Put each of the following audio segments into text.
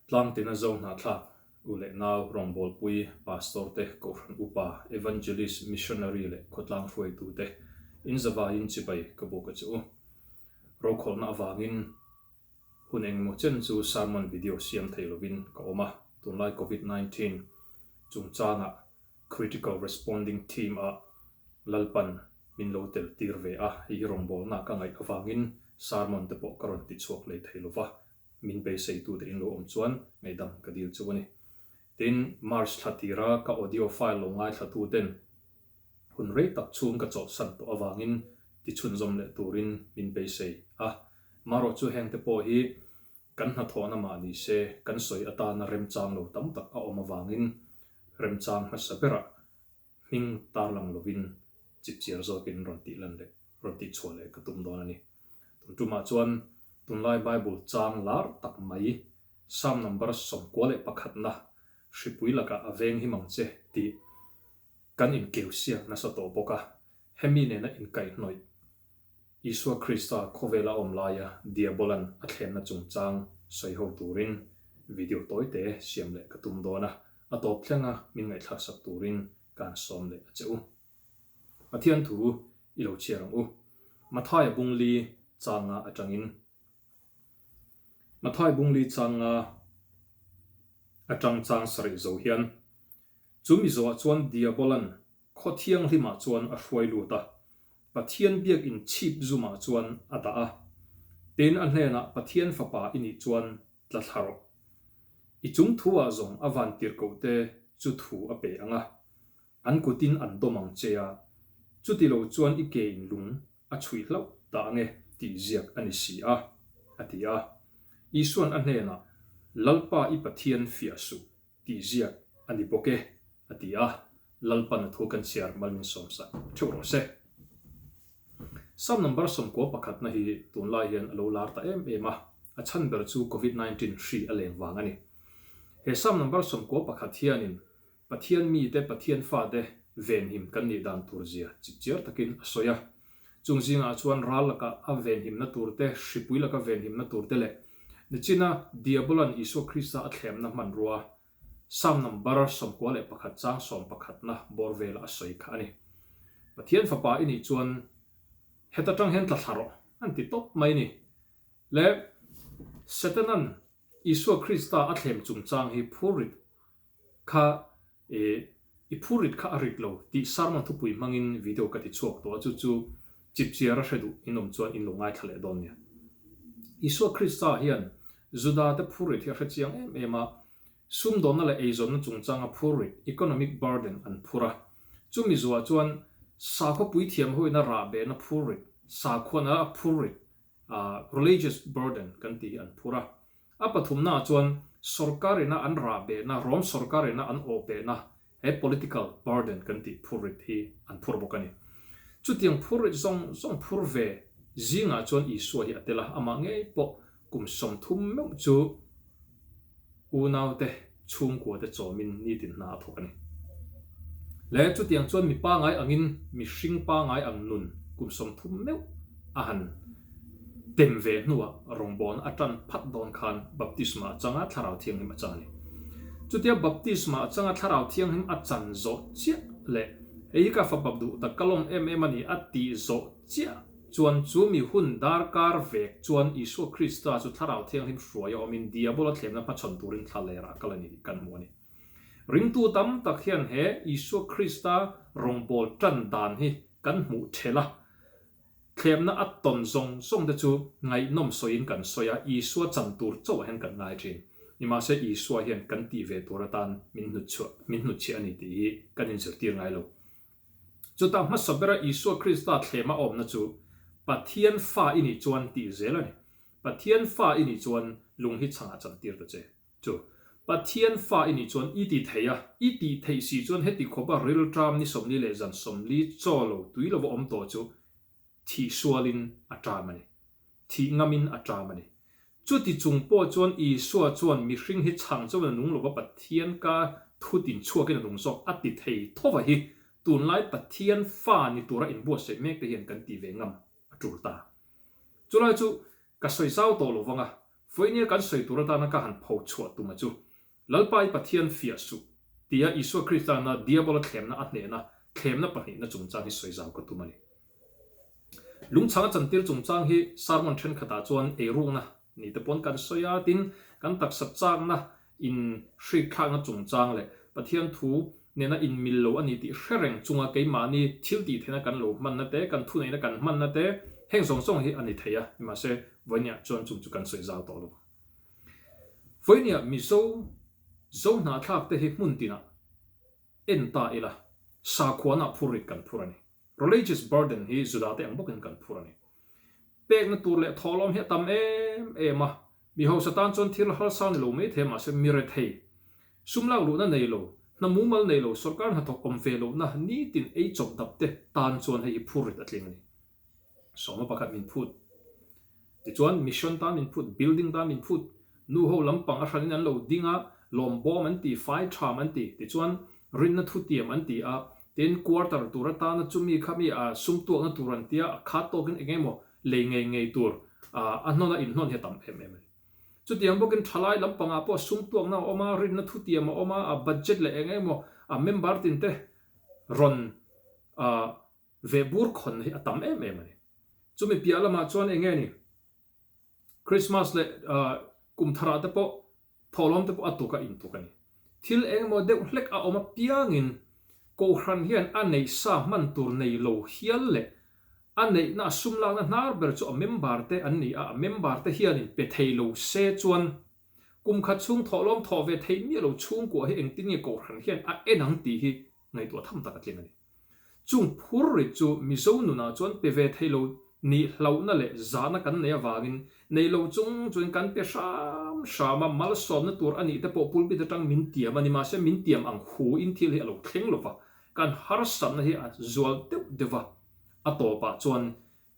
Tlangtina Zo hnahthlak, u leh nau, rawngbawlpui, Pastor te, Kohhran Upa, Evangelist, Missionary leh khawtlang hruaitute inzavaiin chibai ka buk a che u. Rokhawlhna avangin hun engemaw chen chu sermon video siam thei lovin ka awm a, tunlai Covid 19 chungchangah Critical Responding Team ah Lalpan min lo tel tir ve a, hei hi rawngbawlna ka ngaih avangin sermon te pawh ka rawn ti chhuak lei thei lova, min beiseitute in lo awm chuan ngaihdam ka dil chu a ni. Tin, March thla tira ka audio file lo ngaithlatuten hun rei tak chhung ka chawlhsan tawh avangin ti chhunzawm leh turin min beisei a, marawh chu hengte pawh hi kan hnathawhna mah ni se kan sawi atana remchang lo tam tak a awm avangin remchang hmasa berah hming tarlang lovin chipchiar zawkin rawn tih lan leh rawn tih chhuah leh ka tum dawn a ni. Tun tumah chuan tunlai Bible chang lar tak mai Psalm number 91na hripui lakah a veng him ang che tih kan inkeu siak nasa tawh bawk a, hemi nena inkaihhnawih Isua Krista khawvela awm laia Diabolan a thlenna chungchang sawi ho turin video tawite siam leh ka tum dawn a, a tawp thlenga min ngaihthlaksak turin ka han sawm leh a che u. Pathian thu i lo chhiar ang u. Mathaia Bungli changa atangin Mathai Bungli changa atang chang sarih zo hian chu mizoah chuan Diabolan Khaw thianghlimah chuan a hruai lut a, Pathian biakin chhip zumah chuan a dah a. Tin, a hnenah, Pathian fapa i nih chuan tla thla rawh. I chung thu-ah zawng a van tirhkohte chu thu a pe ang a, an kutin an dawm ang che a, chuti lo chuan i ke in lung a chhuih hlauh ta ang e tih ziak a ni si a, a ti a. Isuan a hnenah, Lalpa i Pathian fiah suh, Tih ziak a ni bawk e, a ti a, Lalpan a thu kan chhiar mal min sawmsak theuh rawh se. Psalm number 91 na hi tunlai hian a lo lar ta em em a, a chhan ber chu Covid 19 hri a leng vang a ni. He Psalm number 91 hianin Pathian mite, Pathian fate venhim kan nih dan tur zia chipchiar takin a sawi a. Chung zingah chuan ral laka a venhimna turte, hripui laka venhimna turte leh Nichina Diabolan Isua Krista a thlemna hmanrua Psalm number 91 chang sawmpakhatna bawr vela a sawi kha a ni. Pathian fapa i nih chuan heta tang hian tla thla rawh an ti tawp mai ni. Le Setanan Isua Krista a thlem chungchang hi phurrit Kha e, i phurrit kha a rit lo tih sermon thupui hmangin video ka ti chhuak tawh a, chu chu chipchiar a hre duh in awm chuan in lo ngaithla leh dawn nia. Isua Krista hian Juda te phurrit hi a hre chiang em em a, sumdawnna leh eizawnna chungchanga phurrit, economic burden, an phur a, chumi zuah chuan sakhaw puithiam hoina rahbehna phurrit, sakhuana phurrit, religious burden, kan tih hi an phur a. A pathumnaah chuan sorkar ina an rah behna, Rom sorkar ina an awh behna, he political burden kan tih phurrit hi an phur bawk a ni. Chutiang phurrit zawng zawng phur ve zingah chuan Isua hi a tel a, amah ngei pawh kum 30 meuh chu unaute chhungkuate chawmin nitin hna a thawk a ni. Le chutiang chuan mi pangai angin mihring pangai ang nun kum 30 meuh a han tem ve hnuah rawngbawlna a tan phat dawn khan baptisma a changa Thlarau Thianghlim a chan a ni. Chutia baptisma a changa Thlarau Thianghlim a chan zawh chiah leh hei hi ka fapa duh tak ka lawm em em a ni a tih zawh chiah chuan chu mi hun darkar vek chuan Isua Krista chu Thlarau Thianghlim hruaia awmin Diabola thlemna hmachhawn turin thla lerah a kal a ni tih kan hmu a ni. Ringtu tam tak hian he Isua Krista rawngbâwl ṭan dan hi kan hmuh ṭhelh a, thlemna a tawn zawng zawng te chu ngaihnawm sawiin kan sawi a, Isua chan tur chauhah hian kan ngai ṭhin. Nimahse Isua hian kan tih ve tur atan min hnutchhuah min hnutchhiah a ni tih hi kan inzirtir ngai lo. Chutah hmasa bera Isua Krista thlema awmna chu Pathian fa i nih chuan tih zel a ni. Pathian fa i nih chuan lung hi chhangah chantir ta che. Chu, Pathian fa i nih chuan i ti thei a, i tih theih si chuan heti khawpa rilṭam ni 40 leh zan 40 chaw lo tui lova awm tawh chu thih sualin a ṭam a ni. Thih ngamin a ṭam a ni. Chuti chung pawh chuan Isua chuan mihring hi chhang chauhin a nung lova Pathian ka thutin chhuakin a nung zawk a ti thei thova hi tunlai Pathian fa ni tura inbuatsaih mek te hian kan ti ve ngam a ṭul ta. Chulai chu ka sawi zau tawh lovang a. Vawinia kan sawi tur atana ka han pho chhuah tuma chu, Lalpa i Pathian fiah suh, tia Isua Kristana Diabola thlemna a hnehna thlemna pahnihna chungchang hi sawi zau ka tum a ni. Lungchhanga chantir chungchang hi sermon thenkhatah chuan eirukna ni te pawn kan sawi a, tin, kan taksa chakna in hrikthlakna chungchang leh Pathian thu nena inmil lo a ni tih hre reng chunga keimahni thil tih theihna kan lo hmanna te, kan thuneihna kan hmanna te, heng zawng zawng hi a ni thei a, nimahse vawinia chuan chung chu kan sawi zau tawh lo. Vawinia Mizo zo hnahthlak te hi hmun tinah en ta ila, sakhuana phurrit kan phur a ni. Religious burden hi Juda te ang bawkin kan phur a ni. Pekna tur leh thawhlawm hi a tam em em a, mi hausa tan chuan thil harsa ni lo mai thei mahse mi rethei, sum lak luhna nei lo, hna mumal nei lo, sorkar hnathawk awm ve lohna nitin ei chawp dap te tan chuan hei hi phurrit a tling a ni. Sawma pakhat min phut. Tichuan mission tan min phut, building tan min phut, nu ho lampang a hranin an lo ding a, lawm bawm an ti, fai tham an ti, tichuan rinna thutiam an ti a, tin quarter tur atana chumi kha mi a sum tuakna tur an tia, a khat tawkin eng emaw lei ngei ngei tur a hnawn a inhnawn hi a tam em em a ni. Chutiang bawkin thalai lampangah pawh sum tuakna a awm a, rinna thutiam a awm a, a budget leh eng emaw a member tin te rawn Ve bur khawn hi a tam em em a ni. Chumi piah lamah chuan eng nge ni? Christmas leh kum tharah te pawh thawhlawm te pawh a tuk a intuk a ni. Thil eng emaw deuh hlek a awm apiangin Kohhran hian a neih sa hman tur nei lo hial leh a neihna a sum lakna hnar ber chu a member te an ni a, a member te hianin pe thei lo se chuan kum khat chhung thawhlawm thawh ve theih miah lo chhungkua hi engtin nge Kohhran hian a en ang tih hi ngaihtuah tham tak a tling a ni. Chung phur rit chu Mizo nunah chuan pe ve thei lo nih hlauhna leh zahna kan nei avangin nei lo chung chuan kan pe hram hram a, malsawmna tur a nih te pawh pulpit atang min tiam a ni. Mahse min tiam ang hu in thil hi a lo thleng lo va, kan harsatna hi a zual deuh deuh va, a tawpah chuan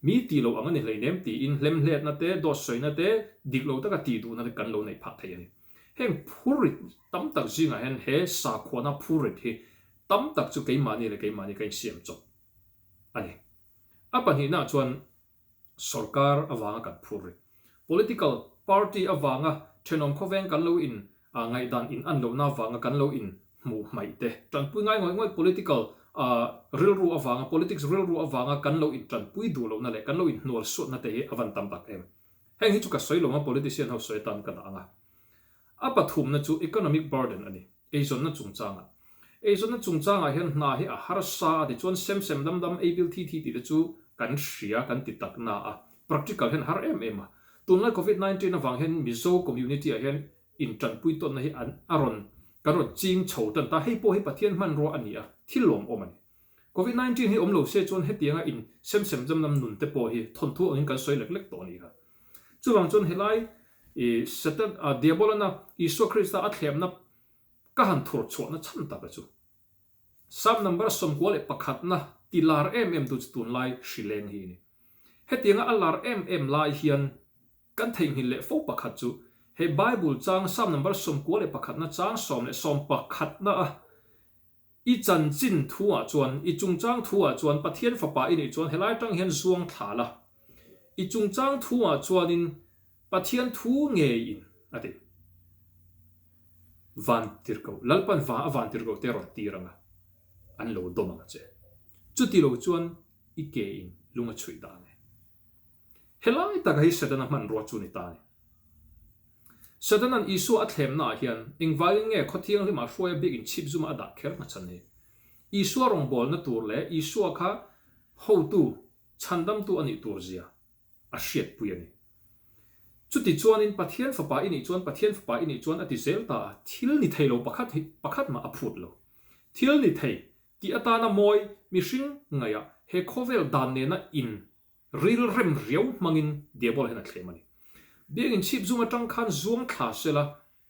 mi tih loh ang a ni hleinem tiin hlemhletna te, dawt sawina te, dik lo taka tih duhna te kan lo neih phah thei a ni. Heng phurrit tam tak zingah hian he sakhuana phurrit hi tam tak chu keimahni leh keimahni ka insiam chawp a ni. A pahnihnaah chuan sorkar avanga kan phurrit, political party avanga thenawm khawveng kan lo in ngaihdan in an lohna avanga kan lo in hmuh hmaih te, tanpui ngai ngawih ngawih political rilru avanga, politics rilru avanga kan lo in tanpui duh lohna leh kan lo in hnual suatna te hi a van tam tak em. Heng hi chu ka sawi lo a, politician ho sawi atan ka dah ang a. A pathumna chu economic burden a ni, eizawnna chungchangah. Eizawnna chungchangah hian hna hi a harsa a, tichuan sem sem dam dam, ei bil thi thi tih te chu kan hria, kan ti tak na a, practical hian a har em em a. Tunlai covid 19 avang hian Mizo community ah hian intanpui tawnna hi an a rawn kan rawn ching chho tan ta, hei pawh hi Pathian hmanrua a ni a, thil lawmawm a ni. Covid 19 hi awm lo se chuan hetianga in sem sem zam lam nun te pawh hi thawnthu angin kan sawi lek lek tawh a nih kha. Chuvang chuan helai i Satan a Diabolana Isua Krista a thlemna ka han thur chhuahna chhan tak a chu. Psalm number 11 na ti lar em em tu chu tunlai hrileng hi a ni. Hetianga a lar em em lai hian kan theihnghilh leh fo pakhat chu he Bible chang Psalm number 11 na chang 11 na a I chanchin thu ah chuan, i chungchang thu ah chuan Pathian Fapa i nih chuan helai atang hian zuang thla la. I chungchang thu ah chuanin Pathian thu ngeiin a ti. Van tirhkoh, Lalpan va a van tirhkoh te rawn tir ang a, an lo dawm ang che. Chuti lo chuan i ke in lung a chhuih dah ang e. Helai taka hi Setana hmanrua chu ni ta a ni. Setana'n Isua a thlemnaah hian engvangin nge khaw thianghlimah hruaia biak inchhip zuma a dah kher hmachhan hi? Isua rawngbawlna tur leh Isua kha hotu, chhandamtu a nih tur zia a hriatpui a ni. Chuti chuanin Pathian Fapa i nih chuan Pathian Fapa i nih chuan a ti zel ta a, thil ni thei lo pakhat hi pakhat mah a phut lo. Thil ni thei tih atana mawi mihring ngaihah he khawvel dan nena in Rilrem riau hmangin Diabola hian a thlem a ni. Biakinn chhip zum atang khan zuang thla sela,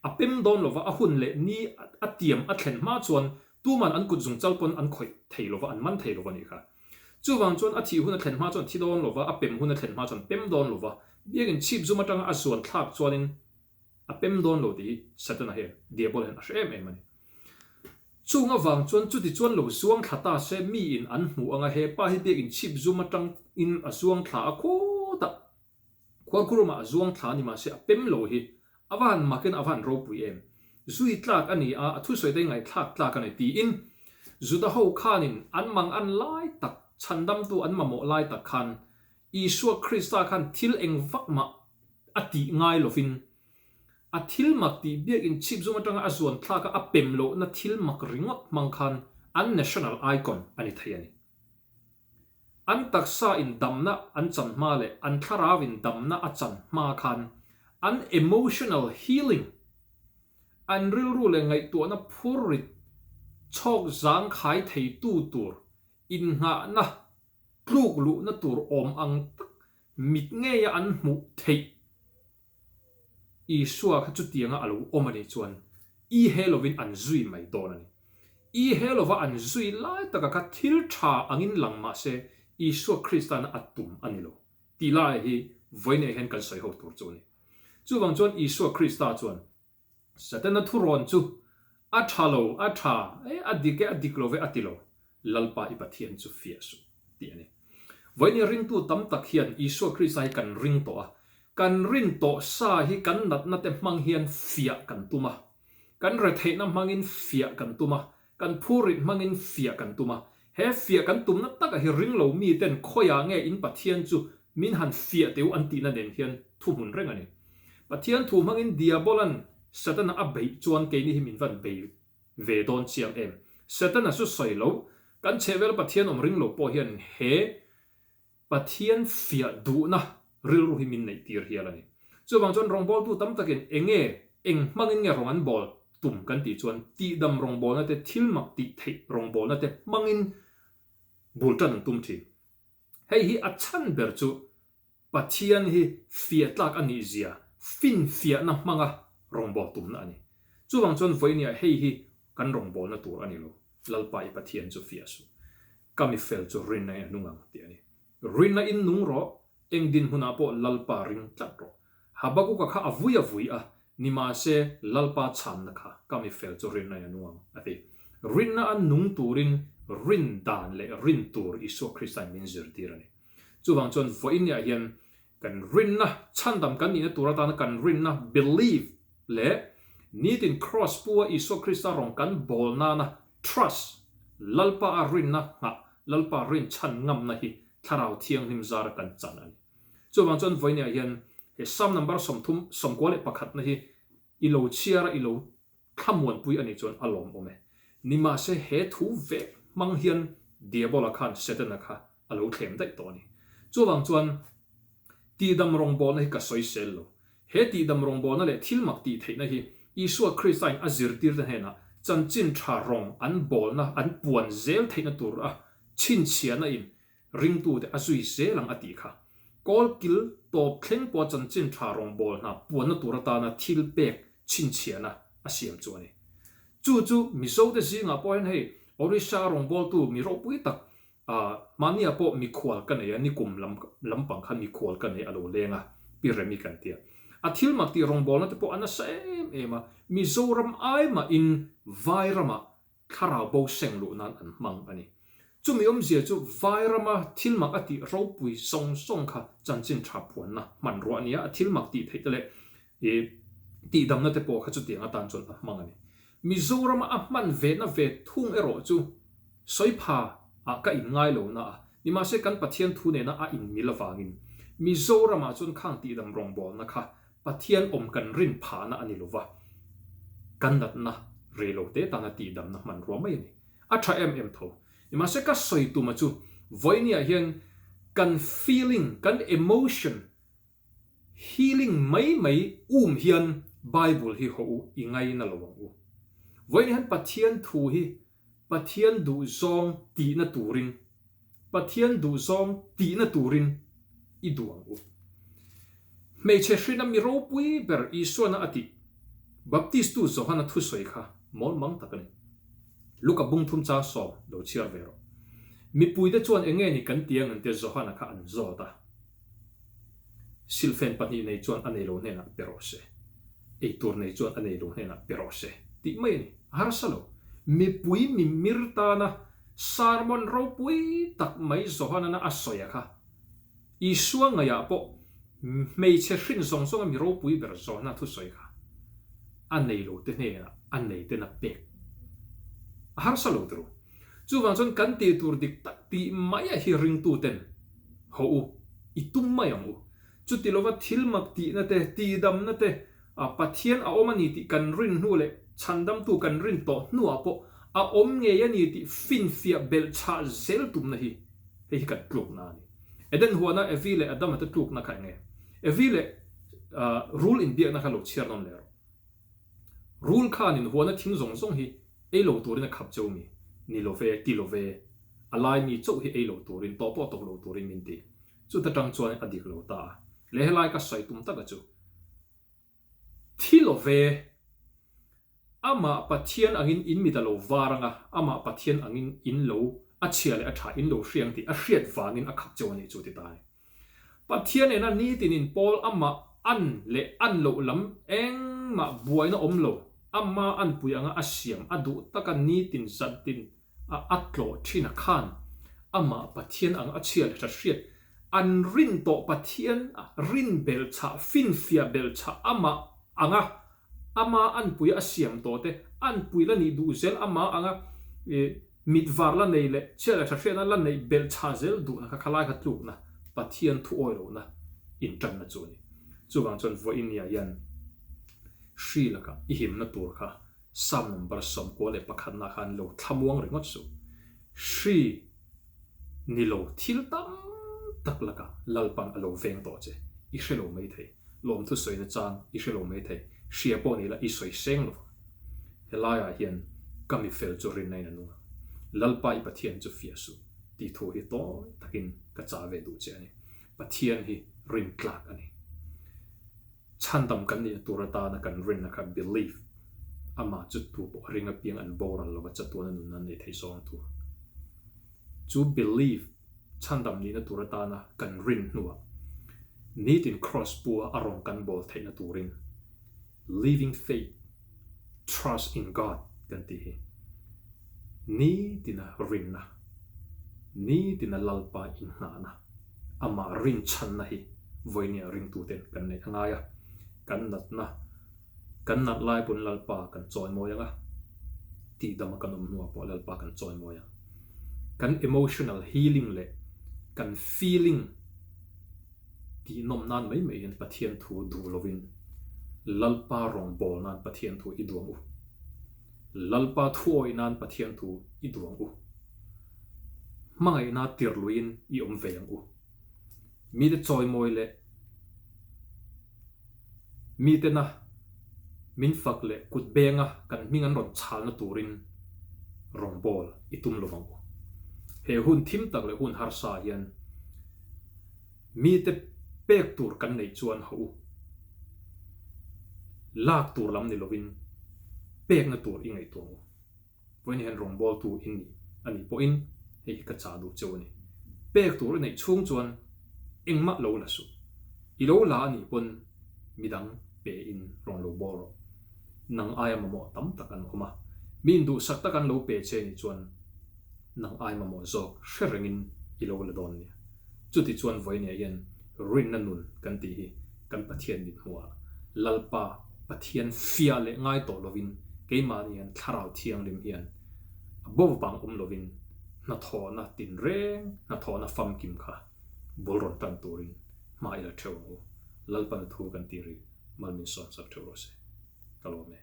a pem dawn lova, a hun leh ni a tiam a thlen hma chuan tuman an kut zung chal pawn an khawih thei lova, an man thei lova nih kha. Chuvang chuan a thih hun a thlen hma chuan thi dawn lova, a pem hun a thlen hma chuan pem dawn lova, biakinn chhip zum atanga a zuan thlak chuanin A pem dawn lo tih hi Setana hian, Diabola hian a hre em em a ni. Chung avang chuan chuti chuan lo zuang thla ta se miin an hmu ang a, he pa hi biakinn chhip zum atangin a zuang thla a khawtah. Kawlkhurumah a zuang thla ni mahse a pem lo hi a va han makin a va han ropui em. Zui tlak a ni a, a thusawi te hi ngaihthlak tlak a ni tiin Juda ho khanin an mang an lai tak, chhandamtu an mamawh lai tak khan Isua Krista khan thil eng vak mah a tih ngai lovin a thil mak tih biakin chhip zum atanga a zuan thlak a a pem lohna thil mak ringawt hmang khan an national icon a ni thei a ni. An taksa in damna an chan hma leh an thlarau in damna a chan hma khan an emotional healing, an rilru leh ngaihtuahna phurrit chhawk zangkhai theitu tur innghahna tluk luhna tur awm ang tak mit ngeia an hmuh theih Isua kha chutianga a lo awm a nih chuan i he lovin an zui mai dawn a ni. I he lova an zui lai taka kha thil tha angin lang mah se Isua Kristana a tum a ni lo tih lai hi vawiinah hian kan sawi ho tur chu a ni. Chuvang chuan Isua Krista chuan Setana thurawn chu a tha lo, a tha e, a dik e, a dik lo ve a ti lo. Lalpa i Pathian chu fiah suh tih a ni. Vawiin ringtu tam tak hian Isua Krista hi kan ring tawh a, kan rin tawh sa hi kan natna te hmang hian fiah kan tum a, kan retheihna hmangin fiah kan tum a, Kan phurrit hmangin fiah kan tum a, he fiah kan tumna takah hi ringlo miten khawiah nge in Pathian chu min han fiah teh u an tihna nen hian thuhmun reng a ni. Pathian thu hmangin Diabolan Setana a beih chuan keini hi min van bei ve dawn chiang em? Setana chu sawi lo, kan chhehvela Pathian awm ringlo pawh hian he Pathian fiah duhna rilru hi min neih tir hial a ni. Chuvang chuan rawngbawltu tam takin enge, eng hmangin nge rawng an bawl tum kan tih chuan tihdam rawngbawlna te, thil mak tih theih rawngbawlna te hmangin bul tan an tum thin. Hei hi a chhan ber chu Pathian hi fiah tlak a nih zia finfiahna hmanga rawngbâwl tumna a ni. Chuvang chuan vawinia hei hi kan rawngbâwlna tur a ni lo, Lalpa i Pathian chu fiah suh. Ka mi fel chu rinna in a nung ang tih a ni. Rinna in nung rawh, eng dinhmunah pawh Lalpa ring tlat rawh. Habakuka kha a vui a vui a, nimahse Lalpa chhanna kha ka mi fel chu rinna in a nung ang a ti. Rinna a nung turin rin dan leh rin tur Isua Krista in min zirtir a ni. Chuvang chuan vawiinniah hian kan rinna, chhandam kan nihna tur atana kan rinna, believe, leh nitin Kraws pu a Isua Krista rawng kan bawl nana trust, Lalpa a rinna nghah, Lalpa rin chhan ngamna hi Thlarau Thianghlim zara kan chan a ni. Chuvang chuan vawiinniah hian he Psalm number 30, 91 na hi i lo chhiar a, i lo Thlamuanpui a nih chuan a lawmawm e. Nimahse he thu vek hmang hian Diabola khan Setana kha a lo thlem daih tawh a ni. Chuvang chuan tihdam rawngbawlna hi ka sawisel lo. He tihdam rawngbawlna leh thil mak tih theihna hi Isua Kristain a zirtirte hnenah chanchin tha rawng an bawlna an puan zel theihna tur a chhinchhiahna in Ringtute a zui zel ang a tih kha. Kawlkil tawp thleng pawha chanchin tha rawngbâwl hna puanna tur atana thil pek chhinchhiahna a siam chu a ni. Chu chu Mizote zingah pawh hian hei Orissa rawngbawltu mi ropui tak mahniah pawh mikhual ka nei a, nikum lam lampang khan mikhual ka nei a lo leng a, Pi Remi kan tia. A thil mak tih rawngbawlna te pawh a nasa em em a, Mizoram ai mahin Vai ramah thlarau bo seng luh nan an hmang a ni. Chumi awmzia chu vai rama thil mak a tih ropui zawng zawng kha chanchin tha phuanna hmanrua a ni a, a thil mak tih theih te leh ih tihdamna te pawh kha chutiang atan chuan a hmang a ni. Mizorama a hman vehna ve thung erawh chu sawi pha ah ka inngai lo na a, nimahse kan Pathian thu nena a inmil avangin Mizoramah chuan khang tihdam rawngbawlna kha Pathian awm kan rin phahna a ni lova, kan natna rei lo te tana tihdamna hmanrua mai a ni. A tha em em tho. Nimahse ka sawi tuma chu vawinia hian kan feeling, kan emotion healing mai mai um hian Bible hi hawh u i ngaina lo ang u. Vawinia hian Pathian thu hi Pathian duhzawng tihna turin, Pathian duhzawng tihna turin i duh ang u. Hmeichhe hrina mi ropui ber Isuana a tih, Baptistu Johana thusawi kha mawl mang tak a ni. Luka bungthum chang sawm lo chhiar ve rawh. Mipuite chuan enge ni kan ti ang an tia Johana kha an zawt a. Silfen pahnih nei chuan a nei lo hnenah pe rawh se. Eitur nei chuan a nei lo hnenah pe rawh se tih mai a ni. A harsa lo. Mipui mimir tana sermon ropui tak mai Johanana a sawi a kha. Isua ngaihah pawh. Hmeichhe hrin zawng zawnga mi ropui ber zawhna thusawi kha a nei lo te hnenah a nei ten a pek a harsa lo turu. Chuvang chuan kan tih tur dik tak tih mai a hi ringtu ten haw u i tum mai ang u. Chuti lova thil mak tihna te, tihdamna te, Pathian a awm a ni tih kan rin hnu leh chhandamtu kan rin tawh hnuah pawh a awm ngei a ni tih finfiah belhchhah zel tumna hi hei hi kan tlukna a ni. Eden huana Evi leh Adama te tlukna kha enge? Evi leh Rul inbiakna kha lo chhiar nawn leh rawh. Rul khanin huana thing zawng zawng hi ei lo turin a khap cheu mi? Ni lo ve, ti lo ve. A lai mi chauh hi ei lo turin, tawh pawh tawk lo turin min ti. Chuta tang chuan a dik lo ta a. Leh helai ka sawi tum taka chu. Thi lo ve. Amah Pathian angin in mit a lo var anga, amah Pathian angin in lo a chhia leh a tha in lo hria ang tih a hriat vangin a khap cheu a nih chu ti ta a ni. Pathian nena nitin in pawl amah an leh an loh lam engmah buaina awm lo, ama anpui anga a siam a duh taka nitin zantin a a tlawh thin a khan amah Pathian ang a chhia leh tha hriat an rin tawh Pathian rin belhchhah finfiah belhchhah amah anga ama anpui a siam tawh te anpui la nih duh zel ama anga mit var la nei leh chhia leh tha hriatna la neih belhchhah zel duhna kha khalai kha tlukna Pathian thu awi lohna intanna chu a ni. Chuvang chuan vawiin hian hri lakah i himna tur kha Psalm number 91 na khan lo thlamuang ringawt suh. Hri ni lo thil tam tak lakah Lalpan a lo veng tawh che. I hre lo mai thei. Lawmthu sawina chang i hre lo mai thei. Hria pawh ni la i sawi seng lo vang. Helaiah hian ka mi fel chu rinna in a nung ang. Lalpa i Pathian chu fiah suh tih thu hi tawi takin ka chah ve duh che a ni. Pathian hi rintlak a ni. Chhandam kan nihna tur atana kan rinna kha belief, amah chu tu pawh a ring apiang an boral lova chatuana nunna an neih theih zawng tur. Chu belief, chhandam nihna tur atana kan rin hnuah nitin kraws pua a rawn kan bawl theihna turin living faith, trust in God kan tih hi nitina rinna, nitina Lalpa inngahna, Amah rinchhanna hi vawinia ringtuten kan neih a ngai a, kan natna, kan nat lai pawn Lalpa kan chawimawi ang a, tihdama kan awm hnuah pawh Lalpa kan chawimawi ang. Kan emotional healing leh kan feeling tihnawm nan mai mai hian Pathian thu duh lovin Lalpa rawngbâwl nan Pathian thu i duang u. Lalpa thuawih nan Pathian thu i duang u. Hmangaihna tir luiin i awm ve ang u. Mite chawimawi leh mitena min fak leh kut benga kan hming an rawn chhalna turin rawngbâwl i tum lo vang u. He hun thim tak leh hun harsa ah hian mite pek tur kan neih chuan hauh u. Lak tur lam ni lovin pekna tur i ngaihtuah ang u. Vawiin hian rawngbawltu in ni a nih pawhin hei hi ka chah duh cheu a ni. Pek tur i neih chhung chuan engmah lo la suh. I lo la a nih pawn midang pe in rawn lo bawl rawh. Nang aia mamawh tam tak an awm a, mi induhsak tak an lo pe che nih chuan nang ai mamawh zawk hre rengin i lo la dawn nia. Chuti chuan vawiin hian rinna nun kan tih hi kan Pathian mit hmuhah Lalpa Pathian fiah leh ngai tawh lovin keimahni hian Thlarau Thianghlim hian a bo vang awm lovin hnathawhna tinreng, hnathawhna famkim kha bul rawn tan turin hma i la theuh ang u. Lalpana thu kan tih ri mal min sawmsak theuh rawh se. Ka lawm e.